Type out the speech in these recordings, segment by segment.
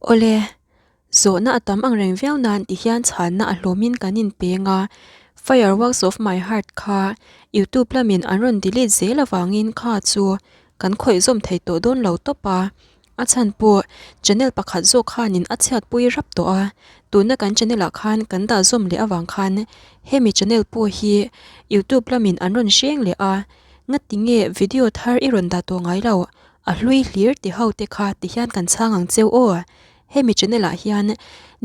Awle, zawhna a tam ang reng viau nan ti hian chhanna a hlawmin kan inpeng a, Fireworks of my heart kha YouTube lamin an rawn delete zel avangin kha chu kan khawih zawm thei tawh dawn lo tawp a, a chhan pawh channel pakhat zawk khanin a chhiatpui rap tawh a, tuna kan channel ah khan kan dah zawm leh avang khan hemi channel pawh hi YouTube lamin an rawn hreng leh a, ngatinge video thar i rawn dah tawh ngai lo A hlui hlir ti ho te kha ti hian kan chhang ang cheu aw. Hemi channel ah hian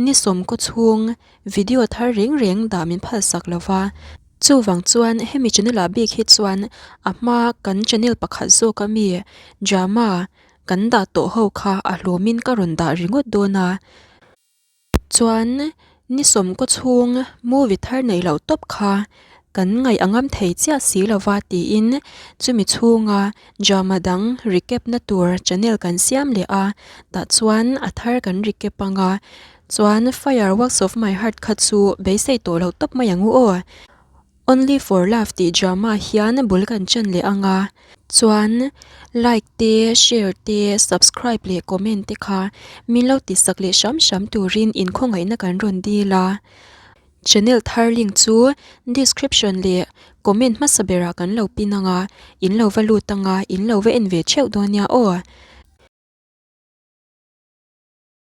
ni sawmkaw chhung video thar reng reng dah min phal sak lo va. Chuvang chuan hemi channel ah bik hi chuan a hma kan channel pakhat zawk a mi drama kan dah tawh ho kha a hlawmin ka rawn dah ringawt dawn a. Chuan ni sawmkaw chhung movie thar nei loh tawp kha kan ngaih a ngam thei chiah si lova tiin chumi chhunga drama dang recap na tur channel kan siam leh a tah chuan a thar kan recap anga chuan fireworks of my heart kha chu beisei tawh loh tawp mai ang u aw. Only for love tih drama hian bul kan chen leh ang a, chuan like te, share te, subscribe leh comment te kha min lo ti sak leh hram hram turin inkhawngaihna kan rawn dil a. Channel thar link chu description leh comment hmasa berah kan lo pin ang a, in lo va lut ang a, in lo va en ve theuh dawn nia aw.